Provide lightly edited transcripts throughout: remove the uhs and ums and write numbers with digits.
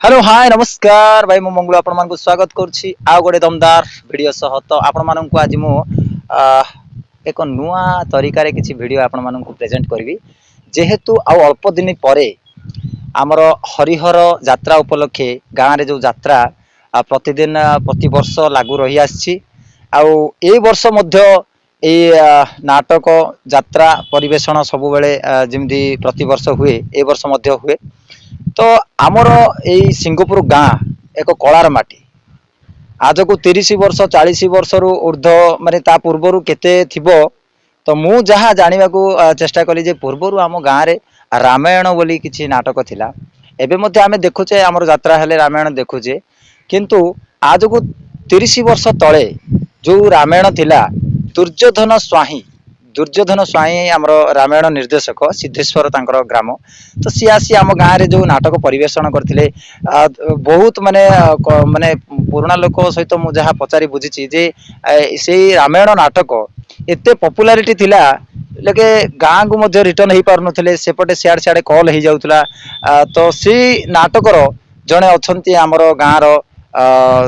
Hello, ହାଏ, ନମସ୍କାର ଭାଇ। ମୁଁ ମଙ୍ଗୁଳୁ ଆପଣମାନଙ୍କୁ ସ୍ୱାଗତ କରୁଛି ଆଉ ଗୋଟେ ଦମଦାର ଭିଡ଼ିଓ ସହ। ତ ଆପଣମାନଙ୍କୁ ଆଜି ମୁଁ ଏକ ନୂଆ ତରିକାରେ କିଛି ଭିଡ଼ିଓ ଆପଣମାନଙ୍କୁ ପ୍ରେଜେଣ୍ଟ କରିବି। ଯେହେତୁ ଆଉ ଅଳ୍ପ ଦିନ ପରେ ଆମର ହରିହର ଯାତ୍ରା ଉପଲକ୍ଷେ ଗାଁରେ ଯେଉଁ ଯାତ୍ରା ପ୍ରତିଦିନ ପ୍ରତିବର୍ଷ ଲାଗୁ ରହିଆସିଛି, ଆଉ ଏଇ ବର୍ଷ ମଧ୍ୟ ଏଇ ନାଟକ ଯାତ୍ରା ପରିବେଷଣ ସବୁବେଳେ ଯେମିତି ପ୍ରତିବର୍ଷ ହୁଏ, ଏ ବର୍ଷ ମଧ୍ୟ ହୁଏ। ତ ଆମର ଏଇ ସିଙ୍ଗପୁର ଗାଁ ଏକ କଳାର ମାଟି। ଆଜକୁ 30 ବର୍ଷ, 40 ବର୍ଷରୁ ଉର୍ଦ୍ଧ୍ୱ, ମାନେ ତା ପୂର୍ବରୁ କେତେ ଥିବ। ତ ମୁଁ ଯାହା ଜାଣିବାକୁ ଚେଷ୍ଟା କଲି ଯେ ପୂର୍ବରୁ ଆମ ଗାଁରେ ରାମାୟଣ ବୋଲି କିଛି ନାଟକ ଥିଲା। ଏବେ ମଧ୍ୟ ଆମେ ଦେଖୁଛେ, ଆମର ଯାତ୍ରା ହେଲେ ରାମାୟଣ ଦେଖୁଛେ। କିନ୍ତୁ ଆଜକୁ 30 ବର୍ଷ ତଳେ ଯୋଉ ରାମାୟଣ ଥିଲା, ଦୁର୍ଯ୍ୟୋଧନ ସ୍ୱାଇଁ, ଦୁର୍ଯ୍ୟୋଧନ ସ୍ୱାଇଁ ଆମର ରାମାୟଣ ନିର୍ଦ୍ଦେଶକ, ସିଦ୍ଧେଶ୍ୱର ତାଙ୍କର ଗ୍ରାମ। ତ ସିଏ ଆସି ଆମ ଗାଁରେ ଯୋଉ ନାଟକ ପରିବେଷଣ କରିଥିଲେ, ବହୁତ ମାନେ ମାନେ ପୁରୁଣା ଲୋକ ସହିତ ମୁଁ ଯାହା ପଚାରି ବୁଝିଛି ଯେ ସେଇ ରାମାୟଣ ନାଟକ ଏତେ ପପୁଲାରିଟି ଥିଲା, ଲୋକେ ଗାଁକୁ ମଧ୍ୟ ରିଟର୍ନ ହେଇପାରୁନଥିଲେ, ସେପଟେ ସିଆଡ଼େ ସିଆଡ଼େ କଲ୍ ହେଇଯାଉଥିଲା। ତ ସେଇ ନାଟକର ଜଣେ ଅଛନ୍ତି ଆମର ଗାଁର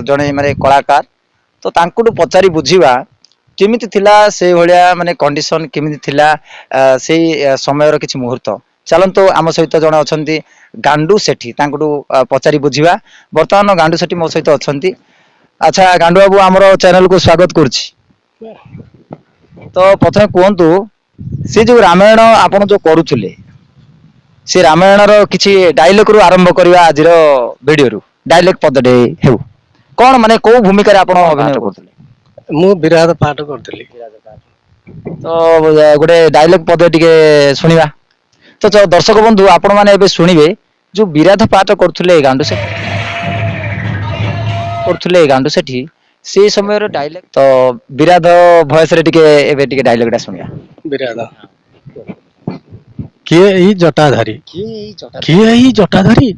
ଜଣେ ମାନେ କଳାକାର। ତ ତାଙ୍କଠୁ ପଚାରି ବୁଝିବା କେମିତି ଥିଲା, ସେଇଭଳିଆ ମାନେ କଣ୍ଡିସନ କେମିତି ଥିଲା, ସେଇ ସମୟର କିଛି ମୁହୂର୍ତ୍ତ। ଚାଲନ୍ତୁ, ଆମ ସହିତ ଜଣେ ଅଛନ୍ତି ଗାଣ୍ଡୁ ସେଠି, ତାଙ୍କଠୁ ପଚାରି ବୁଝିବା। ବର୍ତ୍ତମାନ ଗାଣ୍ଡୁ ସେଠି ମୋ ସହିତ ଅଛନ୍ତି। ଆଚ୍ଛା ଗାଣ୍ଡୁ ବାବୁ, ଆମର ଚ୍ୟାନେଲକୁ ସ୍ୱାଗତ କରୁଛି। ତ ପ୍ରଥମେ କୁହନ୍ତୁ, ସେ ଯୋଉ ରାମାୟଣ ଆପଣ ଯୋଉ କରୁଥିଲେ, ସେ ରାମାୟଣର କିଛି ଡାଇଲଗରୁ ଆରମ୍ଭ କରିବା ଆଜିର ଭିଡିଓରୁ। ଡାଇଲଗ ପଦଟେ ହେଉ, କଣ ମାନେ କୋଉ ଭୂମିକାରେ ଆପଣ ଅଭିନୟ କରୁଥିଲେ? ମୁଁ ବିରାଟ ପାଠ କରୁଥିଲି। ତ ଗୋଟେ ଡାଇଲଗ ପଦ ଟିକେ ଶୁଣିବା। ତ ଦର୍ଶକ ବନ୍ଧୁ, ଆପଣ ମାନେ ଏବେ ଶୁଣିବେ ଯୋଉ ବିରାଧ ପାଠ କରୁଥିଲେ ଗାଣ୍ଡୁ ସେଠି, କରୁଥିଲେ ଗାଣ୍ଡୁ ସେଠି ସେଇ ସମୟର ଡାଇଲଗ। ତ ବିରାଧ ଭଏସରେ ଟିକେ ଏବେ ଟିକେ ଡାଇଲଗଟା ଶୁଣିବା। ବିରାଟ। କିଏ ଏଇ ଜଟାଧାରୀ? କିଏ ଏଇ ଜଟାଧାରୀ?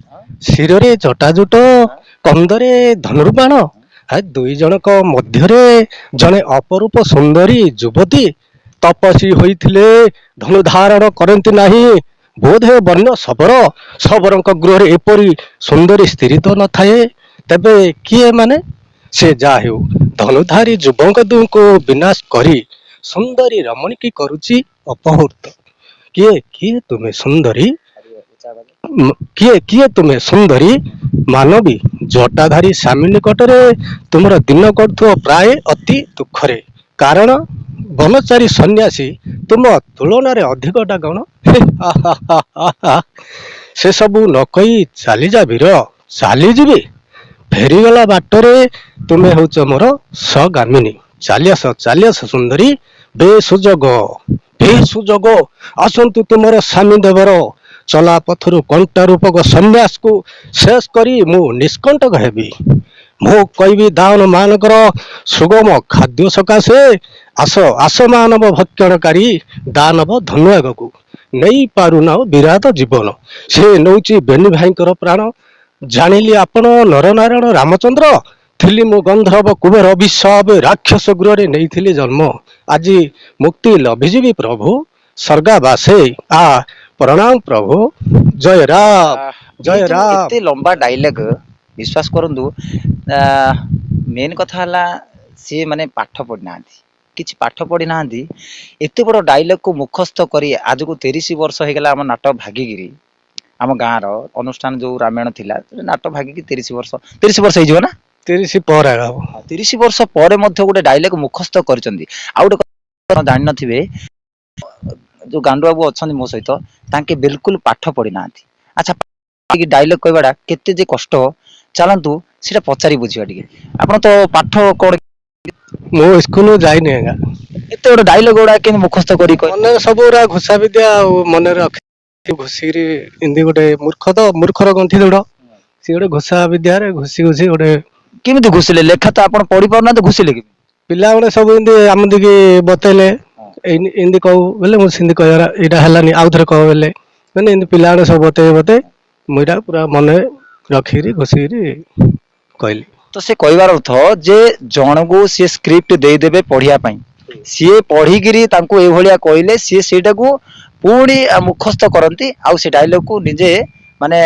ଶିରରେ ଜଟାଜୁଟ, କନ୍ଦରେ ଧନୁର୍ବାଣ। ଆ ଦୁଇ ଜଣଙ୍କ ମଧ୍ୟରେ ଜଣେ ଅପରୂପ ସୁନ୍ଦରୀ ଯୁବତୀ। ତପସ୍ୱୀ ହୋଇଥିଲେ ଧନୁ ଧାରଣ କରନ୍ତି ନାହିଁ। ବୋଧେ ବର୍ଣ୍ଣ ଶବର। ଶବରଙ୍କ ଗୃହରେ ଏପରି ସୁନ୍ଦରୀ ସ୍ତ୍ରୀ ତ ନଥାଏ। ତେବେ କିଏ ମାନେ? ସେ ଯାହା ହେଉ, ଧନୁଧାରୀ ଯୁବକ ଦୁଙ୍କୁ ବିନାଶ କରି ସୁନ୍ଦରୀ ରମଣୀକି କରୁଛି ଅପହୃତ। କିଏ, କିଏ ତୁମେ ସୁନ୍ଦରୀ? କିଏ, କିଏ ତୁମେ ସୁନ୍ଦରୀ ମାନବୀ? ଜଟାଧାରୀ ସ୍ୱାମୀ ନିକଟରେ ତୁମର ଦିନ କରୁଥିବ ପ୍ରାୟ ଅତି ଦୁଃଖରେ। କାରଣ ବନଚାରୀ ସନ୍ନ୍ୟାସୀ ତୁମ ତୁଳନାରେ ଅଧିକଟା କଣ? ସେ ସବୁ ନ କହି ଚାଲିଯା ବୀର। ଚାଲିଯିବି, ଫେରିଗଲା ବାଟରେ ତୁମେ ହେଉଛ ମୋର ସଗାମିନୀ। ଚାଲିଆସ, ଚାଲିଆସ ସୁନ୍ଦରୀ। ବେ ସୁଯୋଗ, ବେ ସୁଯୋଗ, ଆସନ୍ତୁ ତୁମର ସ୍ୱାମୀ ଦେବର। ଚଲା ପଥରୁ କଣ୍ଟା ରୂପକ ସନ୍ନ୍ୟାସକୁ ଶେଷ କରି ମୁଁ ନିଷ୍କଣ୍ଟକ ହେବି। ମୁଁ କହିବି ଦାନ ମାନଙ୍କର ସୁଗମ ଖାଦ୍ୟ ସକାଶେ ଆସ, ଆସ ମାନବ ଭକ୍ଷଣକାରୀ ଦାନବ ଧନୁ ଆଗକୁ। ନେଇ ପାରୁନାହ ବିରାଟ ଜୀବନ, ସେ ନଉଛି ବେନି ଭାଇଙ୍କର ପ୍ରାଣ। ଜାଣିଲି ଆପଣ ନରନାରାୟଣ ରାମଚନ୍ଦ୍ର। ଥିଲି ମୁଁ ଗନ୍ଧର୍ବ କୁବେର ଅଭିଶାପ ରାକ୍ଷସ ଗୃହରେ ନେଇଥିଲି ଜନ୍ମ। ଆଜି ମୁକ୍ତି ଲଭିଯିବି ପ୍ରଭୁ ସ୍ୱର୍ଗାବାସେ। ଆ ପ୍ରଣାମ ପ୍ରଭୁ, ଜୟ ରାମ, ଜୟ ଏଇ ଯୋଉ ରାମ। ଏତେ ଲମ୍ବା ଡାଇଲଗ, ବିଶ୍ୱାସ କରନ୍ତୁ, ମେନ୍ କଥା ହେଲା ସିଏ ମାନେ ପାଠ ପଢିନାହାନ୍ତି, କିଛି ପାଠ ପଢିନାହାନ୍ତି। ଏତେ ବଡ ଡାଇଲଗକୁ ମୁଖସ୍ଥ କରି ଆଜକୁ 30 ବର୍ଷ ହେଇଗଲା ଆମ ନାଟକ ଭାଗିକିରି, ଆମ ଗାଁର ଅନୁଷ୍ଠାନ ଯୋଉ ରାମାୟଣ ଥିଲା, ନାଟକ ଭାଗିକି 30 ବର୍ଷ, 30 ବର୍ଷ ହେଇଯିବ ନା? 30 ପରେ ହବ। 30 ବର୍ଷ ପରେ ମଧ୍ୟ ଗୋଟେ ଡାଇଲଗ ମୁଖସ୍ଥ କରିଛନ୍ତି। ଆଉ ଗୋଟେ କଥା ଜାଣିନଥିବେ, ଯୋଉ ଗାଣ୍ଡୁ ବାବୁ ଅଛନ୍ତି ମୋ ସହିତ, ତାଙ୍କେ ବିଲକୁଲ ପାଠ ପଢି ନାହାନ୍ତି। ଆଚ୍ଛା, ଡାଇଲଗ କହିବାଟା କେତେ ଯେ କଷ୍ଟ, ଚାଲନ୍ତୁ ସେଟା ପଚାରି ବୁଝିବା ଟିକେ। ଆପଣ ତ ପାଠ କଣ? ମୁଁ ସ୍କୁଲ ଯାଇନି ଆଜ୍ଞା। ଏତେ ଗୋଟେ ଡାଇଲଗ ଗୁଡା କେମିତି ମୁଖସ୍ଥ କରି କହିଲେ? ମନରେ ସବୁ ଗୁରା ଘୋଷା ବିଦ୍ୟା, ଆଉ ମନରେ ରଖି ଘୋଷିକିରି ଏମିତି ଗୋଟେ ମୂର୍ଖ ତ ମୂର୍ଖର ଗଣ୍ଠି ଦୌଡ଼, ସିଏ ଗୋଟେ ଘୋଷା ବିଦ୍ୟାରେ ଘୋଷି ଘୋଷି ଗୋଟେ। କେମିତି ଘୋଷିଲେ? ଲେଖା ତ ଆପଣ ପଢି ପାରୁନାହାନ୍ତି, ଘୋଷିଲେ କେମିତି? ପିଲାବେଳେ ସବୁ ଏମିତି ଆମତିକି ବତେଇଲେ, ଏମିତି କହୁ ବୋଲେ ମୁଁ ସେମିତି କହିବାର, ଏଇଟା ହେଲାନି, ଆଉ ଥରେ କହ ବୋଲେ, ମାନେ ଏମିତି ପିଲାମାନେ ସବୁ ବତେଇ ବତେଇ ମୁଁ ଏଇଟା ପୁରା ମନେ ରଖିକିରି ଘୋଷିକିରି କହିଲି। ତ ସେ କହିବାର ଅର୍ଥ ଯେ ଜଣକୁ ସିଏ ସ୍କ୍ରିପ୍ଟ ଦେଇଦେବେ ପଢିବା ପାଇଁ, ସିଏ ପଢିକିରି ତାଙ୍କୁ ଏଇଭଳିଆ କହିଲେ, ସିଏ ସେଇଟାକୁ ପୁଣି ମୁଖସ୍ଥ କରନ୍ତି ଆଉ ସେ ଡାଇଲଗକୁ ନିଜେ ମାନେ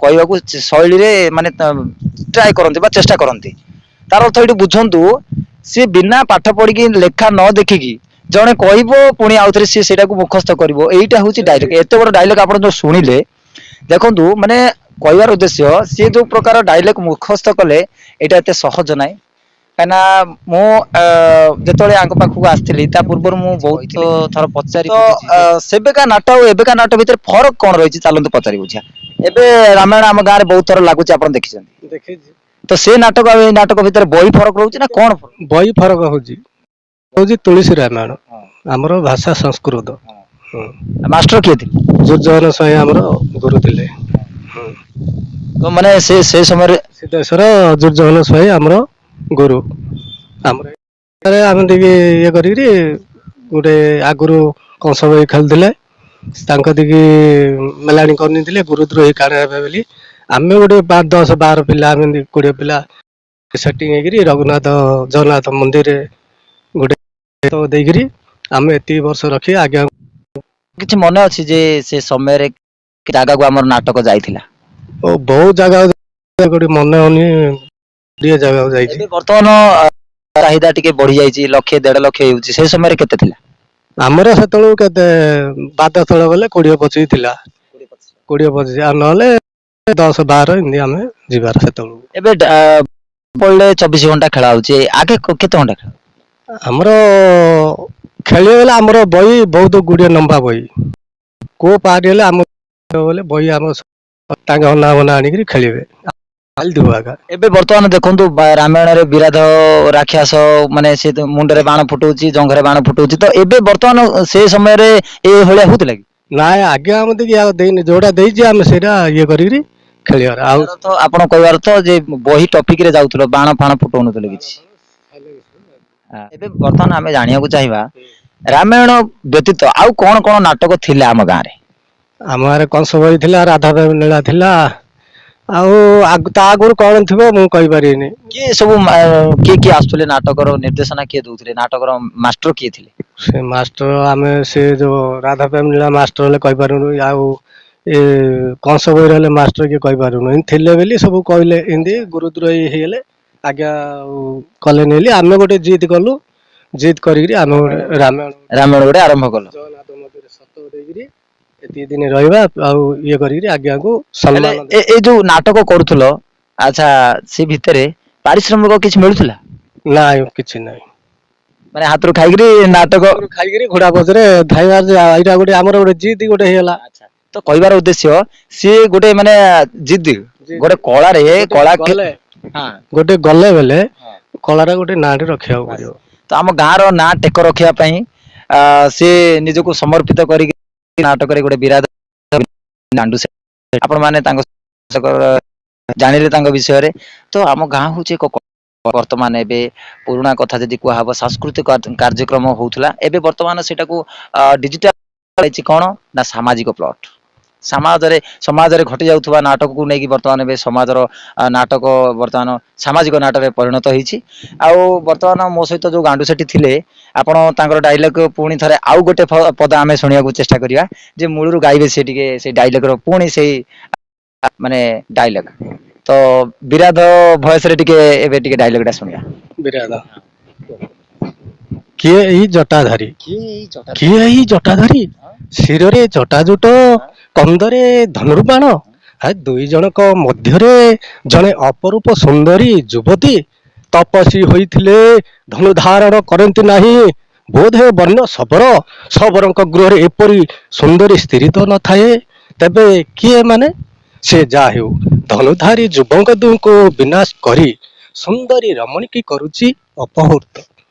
କହିବାକୁ ଶୈଳୀରେ ମାନେ ଟ୍ରାଏ କରନ୍ତି ବା ଚେଷ୍ଟା କରନ୍ତି। ତାର ଅର୍ଥ ଏଇଠି ବୁଝନ୍ତୁ, ସିଏ ବିନା ପାଠ ପଢିକି, ଲେଖା ନ ଦେଖିକି ଜଣେ କହିବ, ପୁଣି ଆଉଥରେ ସିଏ ସେଇଟାକୁ ମୁଖସ୍ଥ କରିବ। ଏଇଟା ହଉଛି ଡାଇଲଗ। ଏତେ ବଡ ଡାଇଲଗ ଆପଣ ଯୋଉ ଶୁଣିଲେ, ଦେଖନ୍ତୁ, ମାନେ କହିବାର ଉଦ୍ଦେଶ୍ୟ, ସିଏ ଯୋଉ ପ୍ରକାର ଡାଇଲଗ ମୁଖସ୍ଥ କଲେ, ଏଇଟା ଏତେ ସହଜ ନାହିଁ। କାହିଁକିନା ମୁଁ ଯେତେବେଳେ ୟାଙ୍କ ପାଖକୁ ଆସିଥିଲି, ତା ପୂର୍ବରୁ ମୁଁ ବହୁତ ଥର ପଚାରି। ତ ସେବେକା ନାଟ ଆଉ ଏବେକା ନାଟ ଭିତରେ ଫରକ କଣ ରହିଛି, ଚାଲନ୍ତୁ ପଚାରି ବୁଝିବା। ଏବେ ରାମାୟଣ ଆମ ଗାଁରେ ବହୁତ ଥର ଲାଗୁଛି, ଆପଣ ଦେଖିଛନ୍ତି? ଦେଖିଛି। ତ ସେ ନାଟକ ଆଉ ଏଇ ନାଟକ ଭିତରେ ବହି ଫରକ ରହୁଛି ନା କଣ ଫରକ? ବହି ଫରକ ହଉଛି ହଉଛି ତୁଳସୀ ରାମାୟଣ, ଆମର ଭାଷା ସଂସ୍କୃତ। ମାଷ୍ଟର କିଏ ଥିଲେ? ଦୁର୍ଯ୍ୟୋଧନ ସ୍ୱାଇଁ ଆମର ଗୁରୁ ଥିଲେ। ତ ମାନେ ସେ ସେ ସମୟରେ ସିଦ୍ଧେଶ୍ୱର ଦୁର୍ଯ୍ୟୋଧନ ସ୍ୱାଇଁ ଆମର ଗୁରୁ। ଆମର ଏଠାରେ ଆମେ ଟିକେ ଇଏ କରିକିରି ଗୋଟେ ଆଗରୁ କଂସ ବହି ଖେଳୁଥିଲେ, ତାଙ୍କ ଦିକି ମେଲାଣି କରିନେଇଥିଲେ ଗୁରୁଦ୍ରୋହୀ କାଳେ ହେବେ ବୋଲି। ଆମେ ଗୋଟେ 10 12 ପିଲା, ଆମେ ଏମିତି 20 ପିଲା ସେଟିଂ ହେଇକିରି ରଘୁନାଥ ଜଗନ୍ନାଥ ମନ୍ଦିରରେ ଗୋଟେ ଦେଇକିରି ଆମେ ଏତିକି ବର୍ଷ ରଖି ଆଜ୍ଞା। କିଛି ମନେ ଅଛି ଯେ ସେ ସମୟରେ ଜାଗାକୁ ଆମର ନାଟକ ଯାଇଥିଲା? ଓ, ବହୁତ ଜାଗା, ଗୋଟେ ମନେ ହଉନି, 20 ଜାଗାକୁ ଯାଇଛି। ଏବେ ବର୍ତ୍ତମାନ ଚାହିଦା ଟିକେ ବଢି ଯାଇଛି, ଲକ୍ଷେ 1.5 ଲକ୍ଷ ହେଉଛି। ସେ ସମୟରେ କେତେ ଥିଲା? ଆମର ସେତେବେଳକୁ କେତେ, ବାଦସ୍ଥଳ ଗଲେ 20 25 ଥିଲା, 20 25, ଆଉ ନହେଲେ 10 12, ଏମିତି ଆମେ ଯିବାର ସେତେବେଳକୁ। ଏବେ ପଡ଼ିଲେ 24 ଘଣ୍ଟା ଖେଳା ହଉଛି, ଆଗେ କେତେ ଘଣ୍ଟା ଖେଳ? ଆମର ଖେଳିବା ଗଲେ ଆମର ବହି ବହୁତ ଗୁଡ଼ିଏ ଲମ୍ବା ବହି, କୋଉ ପାର୍ଟି ହେଲେ ଆମ ବୋଲେ ବହି ଆମ ତାଙ୍କ ଅନା ବନା ଆଣିକିରି ଖେଳିବେ, ଚାଲିଥିବ ଆଗା। ଏବେ ବର୍ତ୍ତମାନ ଦେଖନ୍ତୁ, ରାମାୟଣରେ ବିରାଧ ରାକ୍ଷସ, ମାନେ ସେ ତ ମୁଣ୍ଡରେ ବାଣ ଫୁଟଉଛି, ଜଙ୍ଘରେ ବାଣ ଫୁଟଉଛି। ତ ଏବେ ବର୍ତ୍ତମାନ ସେ ସମୟରେ ଏ ଭଳିଆ ହଉଥିଲା କି? ନାଇଁ ଆଜ୍ଞା, ଆମେ ଟିକେ ଆଉ ଦେଇନି, ଯୋଉଟା ଦେଇଛି ଆମେ ସେଇଟା ଇଏ କରିକିରି ଖେଳିବାର ଆଉ। ତାର ତ ଆପଣ କହିବାର ତ ଯେ ବହି ଟପିକ ରେ ଯାଉଥିଲ, ବାଣ ଫାଣ ଫୁଟଉନଥିଲେ କିଛି। ଏବେ ବର୍ତ୍ତମାନ ଆମେ ଜାଣିବାକୁ ଚାହିଁବା, ରାମାୟଣ ବ୍ୟତୀତ ଆଉ କଣ କଣ ନାଟକ ଥିଲା ଆମ ଗାଁରେ? ଆମ ଗାଁରେ କଂସ ବହି ଥିଲା, ରାଧା ଲୀଳା ଥିଲା, ଆଉ ତା ଆଗରୁ କଣ ଥିବ ମୁଁ କହିପାରିବିନି। କିଏ ସବୁ କିଏ କିଏ ଆସୁଥିଲେ? ନାଟକର ନିର୍ଦ୍ଦେଶନା କିଏ ଦଉଥିଲେ? ନାଟକର ମାଷ୍ଟର କିଏ ଥିଲେ? ସେ ମାଷ୍ଟର ଆମେ ସେ ଯୋଉ ରାଧା ପ୍ରେମ ଲୀଳା ମାଷ୍ଟର ହେଲେ କହିପାରୁନୁ, ଆଉ ଏ କଂସ ବହିରେ ହେଲେ ମାଷ୍ଟର କିଏ କହିପାରୁନୁ। ଏମିତି ଥିଲେ ବୋଲି ସବୁ କହିଲେ, ଏମିତି ଗୁରୁଦ୍ରୋହୀ ହେଇଗଲେ ଆଜ୍ଞା, ଆଉ କଲେନି ବୋଲି ଆମେ ଗୋଟେ ଜିଦ୍ କଲୁ। ଜିଦ୍ କରିକିରି ଆମେ ଗୋଟେ ରାମାୟଣ ରାମାୟଣ ଗୋଟେ ଆରମ୍ଭ କଲ। ଜଗନ୍ନାଥ ମନ୍ଦିରରେ ସତ ଦେଇକିରି ଏତିକି ଦିନ ରହିବା ଆଉ ଇଏ କରିକିରି ଆଜ୍ଞାକୁ ହେଲେ ସମ୍ମାନ। ଏ ଯୋଉ ନାଟକ କରୁଥିଲ, ଆଚ୍ଛା, ସେ ଭିତରେ ପାରିଶ୍ରମିକ କିଛି ମିଳୁଥିଲା? ନାଇଁ, କିଛି ନାହିଁ। ମାନେ ହାତରୁ ଖାଇକିରି ନାଟକ ଖାଇକିରି ଘୋଡା ପଛରେ ଧାଇବାର ଯେ ଏଇଟା ଗୋଟେ ଆମର ଗୋଟେ ଜିଦ୍ ଗୋଟେ ହେଇଗଲା। ତ କହିବାର ଉଦ୍ଦେଶ୍ୟ, ସିଏ ଗୋଟେ ମାନେ ଜିଦ୍, ଗୋଟେ କଳାରେ କଳା ଗଲେ ଗୋଟେ ଗଲେ ବେଲେ କଳାରେ ଗୋଟେ ନାଁଟେ ରଖିବାକୁ ପଡିବ। ତ ଆମ ଗାଁର ନାଁ ଟେକ ରଖିବା ପାଇଁ ସେ ନିଜକୁ ସମର୍ପିତ କରିକି ନାଟକରେ ଗୋଟେ ବିରାଟ ଦାଣ୍ଡୁ। ଆପଣ ମାନେ ତାଙ୍କ ଜାଣିଲେ ତାଙ୍କ ବିଷୟରେ। ତ ଆମ ଗାଁ ହଉଛି ଏକ ବର୍ତ୍ତମାନ ଏବେ ପୁରୁଣା କଥା ଯଦି କୁହାହବ, ସାଂସ୍କୃତିକ କାର୍ଯ୍ୟକ୍ରମ ହଉଥିଲା। ଏବେ ବର୍ତ୍ତମାନ ସେଟାକୁ ଡିଜିଟାଲ ହେଇଛି। କଣ ନା ସାମାଜିକ ପ୍ଲଟ, ସମାଜରେ ଘଟି ଯାଉଥିବା ନାଟକକୁ ନେଇକି ବର୍ତ୍ତମାନ ଏବେ ସମାଜର ନାଟକ ବର୍ତ୍ତମାନ ସାମାଜିକ ନାଟକରେ ପରିଣତ ହେଇଛି। ଆଉ ବର୍ତ୍ତମାନ ମୋ ସହିତ ଯୋଉ ଗାଣ୍ଡୁ ସେଠି ଥିଲେ, ଆପଣ ତାଙ୍କର ଡାଇଲଗ ପୁଣି ଥରେ ଆଉ ଗୋଟେ ପଦ ଆମେ ଶୁଣିବାକୁ ଚେଷ୍ଟା କରିବା ଯେ ମୂଳରୁ ଗାଇବେ ସେ ଟିକେ ସେଇ ଡାଇଲଗର ପୁଣି ସେଇ ମାନେ ଡାଇଲଗ, ତ ବିରାଧ ଭଏସରେ ଟିକେ ଏବେ ଟିକେ ଡାଇଲଗଟା ଶୁଣିବା। ବିରାଧ। କିଏ ଏଇ ଜଟାଧାରୀ, କିଏ ଏଇ ଜଟାଧାରୀ, ଶିରରେ ଜଟାଜୁଟ, କନ୍ଦରେ ଧନୁର୍ବାଣ। ଆ ଦୁଇ ଜଣଙ୍କ ମଧ୍ୟରେ ଜଣେ ଅପରୂପ ସୁନ୍ଦରୀ ଯୁବତୀ। ତପସ୍ୱୀ ହୋଇଥିଲେ ଧନୁ ଧାରଣ କରନ୍ତି ନାହିଁ। ବୋଧେ ବର୍ଣ୍ଣ ଶବର। ଶବରଙ୍କ ଗୃହରେ ଏପରି ସୁନ୍ଦରୀ ସ୍ତ୍ରୀ ତ ନଥାଏ। ତେବେ କିଏ ମାନେ? ସେ ଯାହା ହେଉ, ଧନୁଧାରୀ ଯୁବଙ୍କ ଦୁଙ୍କୁ ବିନାଶ କରି ସୁନ୍ଦରୀ ରମଣୀକି କରୁଛି ଅପହୃତ।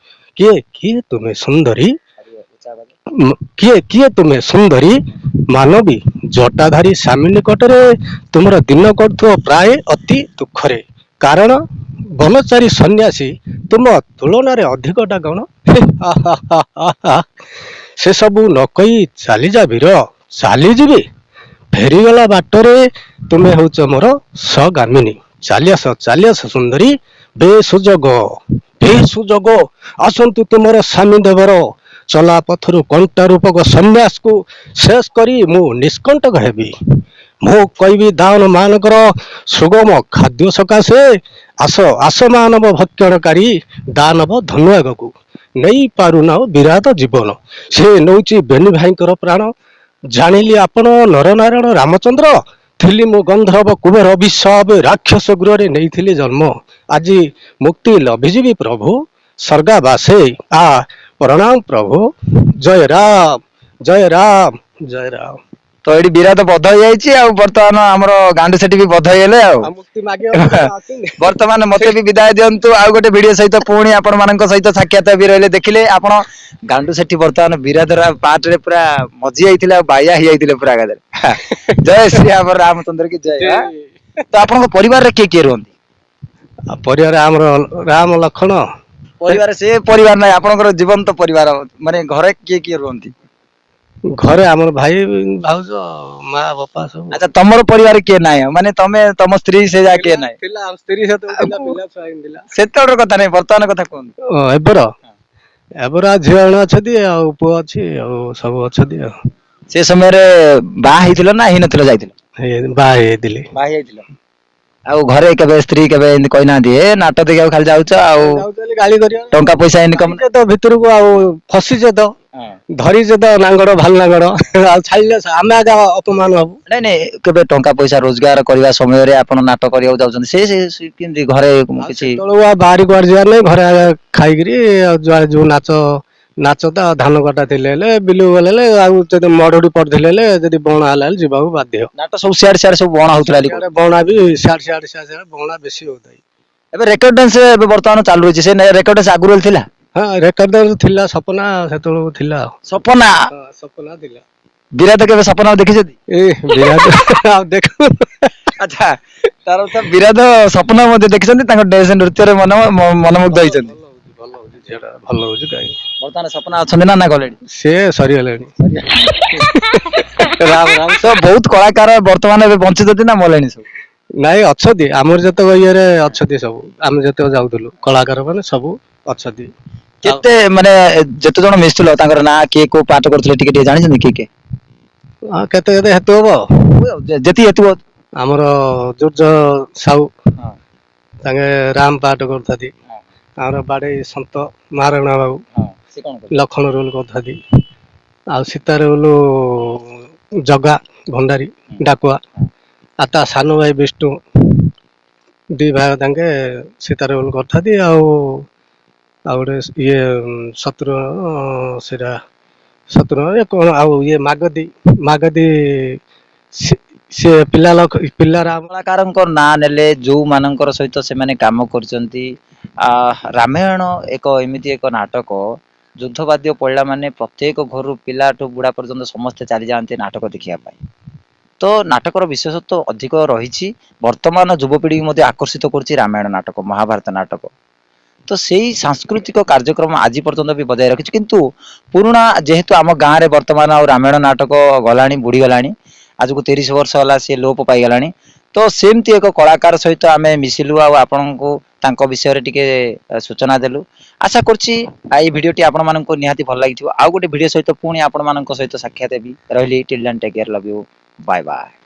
କିଏ କିଏ ତୁମେ ସୁନ୍ଦରୀ, କିଏ କିଏ ତୁମେ ସୁନ୍ଦରୀ ମାନବୀ, ଜଟାଧାରୀ ସ୍ୱାମୀ ନିକଟରେ ତୁମର ଦିନ କଟୁଥିବ ପ୍ରାୟ ଅତି ଦୁଃଖରେ। କାରଣ ବନଚାରୀ ସନ୍ନ୍ୟାସୀ ତୁମ ତୁଳନାରେ ଅଧିକଟା କଣ? ସେସବୁ ନ କହି ଚାଲିଯା ବୀର। ଚାଲିଯିବି, ଫେରିଗଲା ବାଟରେ ତୁମେ ହେଉଛ ମୋର ସଗାମିନୀ। ଚାଲିଆସ, ଚାଲିଆସ ସୁନ୍ଦରୀ, ବେସୁଯୋଗ ବେସୁଯୋଗ ଆସନ୍ତୁ ତୁମର ସ୍ୱାମୀ ଦେବର ଚଲା ପଥରୁ କଣ୍ଟା ରୂପକ ସନ୍ନ୍ୟାସକୁ ଶେଷ କରି ମୁଁ ନିଷ୍କଣ୍ଟକ ହେବି। ମୁଁ କହିବି ଦାନ ମାନଙ୍କର ସୁଗମ ଖାଦ୍ୟ ସକାଶେ। ଆସ ଆସ ମାନବ ଭକ୍ଷଣକାରୀ ଦାନବ ଧନୁ ଆଗକୁ, ନେଇ ପାରୁନାହୁଁ ବିରାଟ ଜୀବନ। ସେ ନଉଛି ବେନି ଭାଇଙ୍କର ପ୍ରାଣ। ଜାଣିଲି ଆପଣ ନରନାରାୟଣ ରାମଚନ୍ଦ୍ର। ଥିଲି ମୁଁ ଗନ୍ଧର୍ବ କୁବେର ଅଭିଶାପ ରାକ୍ଷସ ଗୃହରେ ନେଇଥିଲି ଜନ୍ମ। ଆଜି ମୁକ୍ତି ଲଭିଯିବି ପ୍ରଭୁ ସ୍ୱର୍ଗାବାସେ। ଆ ପ୍ରଣାମ ପ୍ରଭୁ। ଜୟ ରାମ, ଜୟ ରାମ, ଜୟ ରାମ। ତ ଏଠି ବିରାଟ ବଧ ହେଇଯାଇଛି, ଆଉ ବର୍ତ୍ତମାନ ଆମର ଗାଣ୍ଡୁ ସେଠି ବି ବଧ ହେଇଗଲେ ଆଉ ମୁକ୍ତି ମାଗିବାକୁ। ବର୍ତ୍ତମାନ ମତେ ବି ବିଦାୟ ଦିଅନ୍ତୁ। ଆଉ ଗୋଟେ ଭିଡିଓ ସହିତ ପୁଣି ଆପଣ ମାନଙ୍କ ସହିତ ସାକ୍ଷାତ ବି ରହିଲେ। ଦେଖିଲେ ଆପଣ, ଗାଣ୍ଡୁ ସେଠି ବର୍ତ୍ତମାନ ବିରାଟର ପାର୍ଟରେ ପୁରା ମଜି ଯାଇଥିଲେ ଆଉ ବାୟା ହେଇଯାଇଥିଲେ ପୁରା ଏକାଥରେ। ଜୟ ଶ୍ରୀ ଆମର ରାମଚନ୍ଦ୍ର କି ଜୟ। ହଁ? ତ ଆପଣଙ୍କ ପରିବାରରେ କିଏ କିଏ ରୁହନ୍ତି? ଆଉ ପରିବାର ଆମର ରାମ ଲକ୍ଷ୍ମଣ। ପରିବାର, ସେ ପରିବାର ନାହିଁ, ଆପଣଙ୍କର ଜୀବନ୍ତ ପରିବାର ମାନେ ଘରେ କିଏ କିଏ ରୁହନ୍ତି? ଘରେ ଆମର ଭାଇ, ଭାଉଜ, ମା, ବାପା ସବୁ। ଆଚ୍ଛା, ତମର ପରିବାର କିଏ ନାହିଁ? ମାନେ ତମେ, ତମ ସ୍ତ୍ରୀ, ସେ ଯାହା କିଏ ନାହିଁ? ଥିଲା, ସ୍ତ୍ରୀ ସହିତ ଥିଲା, ପିଲା ଛୁଆ ଥିଲା। ସେତେବେଳର କଥା ନାହିଁ, ବର୍ତ୍ତମାନ କଥା କୁହନ୍ତୁ। ଓ, ଏବେର ଝିଅ ଜଣେ ଅଛନ୍ତି ଆଉ ପୁଅ ଅଛି ଆଉ ସବୁ ଅଛନ୍ତି ଆଉ। ସେ ସମୟରେ ବାହା ହେଇଥିଲ ନା ହେଇନଥିଲ ଯାଇଥିଲ? ବାହା ହେଇଯାଇଥିଲି। ବାହା ହେଇଯାଇଥିଲ। ଆଉ ଘରେ କେବେ ସ୍ତ୍ରୀ କେବେ ଏମିତି କହିନାହାନ୍ତି, ଏ ନାଟ ଦେଖିବାକୁ ଖାଲି ଯାଉଛ ଆଉ ଯାଉଛନ୍ତି ଗାଳି କରିବା। ଟଙ୍କା ପଇସା ଇନକମ? ତ ଭିତରକୁ ଆଉ ଫସିଛ ତ, ଧରିଛ ତ ନାଙ୍ଗଡ଼, ଭଲ ନାଙ୍ଗଡ଼, ଆଉ ଛାଡ଼ିଲେ ଆମେ ଆଗ ଅପମାନ ହବୁ। ନାଇଁ ନାଇଁ, କେବେ ଟଙ୍କା ପଇସା ରୋଜଗାର କରିବା ସମୟରେ ଆପଣ ନାଟ କରିବାକୁ ଯାଉଛନ୍ତି, ସେ କେମିତି ଘରେ କିଛି? ସେତେବେଳକୁ ଆଉ ବାହାରି କୁଆଡେ ଯିବାର ନାହିଁ। ଘରେ ଆଗ ଖାଇକିରି ଆଉ ଯୁଆଡେ ଯୋଉ ନାଚ ନାଚ ତ ଆଉ ଧାନ କଟା ଥିଲେ ହେଲେ, ବିଲକୁ ଗଲେ ହେଲେ, ଆଉ ଯଦି ମରୁଡି ପଡିଥିଲେ ହେଲେ, ଯଦି ବଣା ହେଲା ହେଲେ ଯିବାକୁ ବାଧ୍ୟ। ନାଟ ସବୁ ସିଆଡେ ସିଆଡେ ସବୁ ବଣା ହଉଥିଲା ବୋଲି। ସିଆଡେ ବଣା ବି ସିଆଡେ ସିଆଡେ ସିଆଡେ ସିଆଡେ ବଣା ବେଶୀ ହଉଥାଏ। ଏବେ ରେକର୍ଡ ଡ୍ୟାନ୍ସ ଏବେ ବର୍ତ୍ତମାନ ଚାଲୁ ରହିଛି, ସେ ରେକର୍ଡ ଡ୍ୟାନ୍ସ ଆଗରୁ ଥିଲା? ହଁ, ରେକର୍ଡ ଥିଲା, ସପନା ସେତେବେଳକୁ ଥିଲା ଆଉ। ସପନା? ହଁ, ସପନା ଥିଲା। ବିରାଟ କେବେ ସପନା ଦେଖିଛନ୍ତି? ଏ ବିରାଟ ଆଉ ଦେଖ। ଆଚ୍ଛା, ତାର ତ ବିରାଟ ସପନା ମଧ୍ୟ ଦେଖିଛନ୍ତି, ତାଙ୍କ ଡ୍ୟାନ୍ସ ନୃତ୍ୟରେ ମନ ମନମୁଗ୍ଧ ହେଇଛନ୍ତି। ଭଲ ହଉଛି, ଭଲ ହଉଛି, ଝିଅଟା ଭଲ ହଉଛି କାହିଁକି। ବର୍ତ୍ତମାନ ସପନା ଅଛନ୍ତି ନା ନା ଗଲେଣି? ସେ ସରିଗଲେଣି। ରାମ ରାମ। ତ ବହୁତ କଳାକାର ବର୍ତ୍ତମାନ ଏବେ ବଞ୍ଚିଛନ୍ତି ନା ମଲେଣି ସବୁ? ନାଇଁ, ଅଛନ୍ତି। ଆମର ଯେତେକ ଇଏରେ ଅଛନ୍ତି ସବୁ, ଆମେ ଯେତେକ ଯାଉଥିଲୁ କଳାକାର ମାନେ ସବୁ ଅଛନ୍ତି। କେତେ ମାନେ ଯେତେ ଜଣ ମିଶୁଥିଲ ତାଙ୍କର ନାଁ, କିଏ କୋଉ ପାଠ କରୁଥିଲେ, ଟିକେ ଟିକେ ଜାଣିଛନ୍ତି କିଏ କିଏ? ହଁ, କେତେ କେତେ ହେତୁ ହବ। ଯେତିକି ହେତୁ। ଆମର ଜୁର୍ଜ ସାହୁ, ତାଙ୍କେ ରାମ ପାଠ କରୁଥାନ୍ତି। ଆମର ବାଡେଇ ସନ୍ତ ମହାରଣା ବାବୁ, ସେ କଣ? ଲକ୍ଷ୍ମଣ ରୋଲ କରୁଥାନ୍ତି। ଆଉ ସୀତା ରୋଲ ଜଗା ଭଣ୍ଡାରୀ ଡାକୁଆ, ଆଉ ତା ସାନ ଭାଇ ବିଷ୍ଣୁ, ଦି ଭାଇ ତାଙ୍କେ ସୀତା ରୋଲ କରିଥାନ୍ତି। ଆଉ ଆଉ ଗୋଟେ ଇଏ ଶତ୍ରୁ, ସେଟା ଶତ୍ରୁ ଏ କଣ, ଆଉ ଇଏ ମାଗଧି, ମାଗଧି ସେ ପିଲା ପିଲା ରାମ। କଳାକାରଙ୍କ ନାଁ ନେଲେ ଯୋଉମାନଙ୍କର ସହିତ ସେମାନେ କାମ କରୁଛନ୍ତି, ରାମାୟଣ ଏକ ଏମିତି ଏକ ନାଟକ, ଯୁଦ୍ଧବାଦ୍ୟ ପଡ଼ିଲା ମାନେ ପ୍ରତ୍ୟେକ ଘରୁ ପିଲାଠୁ ବୁଢା ପର୍ଯ୍ୟନ୍ତ ସମସ୍ତେ ଚାଲିଯାଆନ୍ତି ନାଟକ ଦେଖିବା ପାଇଁ। ତ ନାଟକର ବିଶେଷତ୍ୱ ଅଧିକ ରହିଛି। ବର୍ତ୍ତମାନ ଯୁବପିଢ଼ିକୁ ମଧ୍ୟ ଆକର୍ଷିତ କରୁଛି ରାମାୟଣ ନାଟକ, ମହାଭାରତ ନାଟକ। ତ ସେଇ ସାଂସ୍କୃତିକ କାର୍ଯ୍ୟକ୍ରମ ଆଜି ପର୍ଯ୍ୟନ୍ତ ବି ବଜାୟ ରଖିଛି। କିନ୍ତୁ ପୁରୁଣା ଯେହେତୁ ଆମ ଗାଁରେ ବର୍ତ୍ତମାନ ଆଉ ରାମାୟଣ ନାଟକ ଗଲାଣି, ବୁଡ଼ିଗଲାଣି। ଆଜକୁ 30 ବର୍ଷ ହେଲା ସିଏ ଲୋପ ପାଇଗଲାଣି। ତ ସେମିତି ଏକ କଳାକାର ସହିତ ଆମେ ମିଶିଲୁ ଆଉ ଆପଣଙ୍କୁ ତାଙ୍କ ବିଷୟରେ ଟିକେ ସୂଚନା ଦେଲୁ। ଆଶା କରୁଛି ଏଇ ଭିଡ଼ିଓଟି ଆପଣମାନଙ୍କୁ ନିହାତି ଭଲ ଲାଗିଥିବ। ଆଉ ଗୋଟେ ଭିଡ଼ିଓ ସହିତ ପୁଣି ଆପଣମାନଙ୍କ ସହିତ ସାକ୍ଷାତ ହେବି। ରହିଲି, till then take care, love you, bye bye.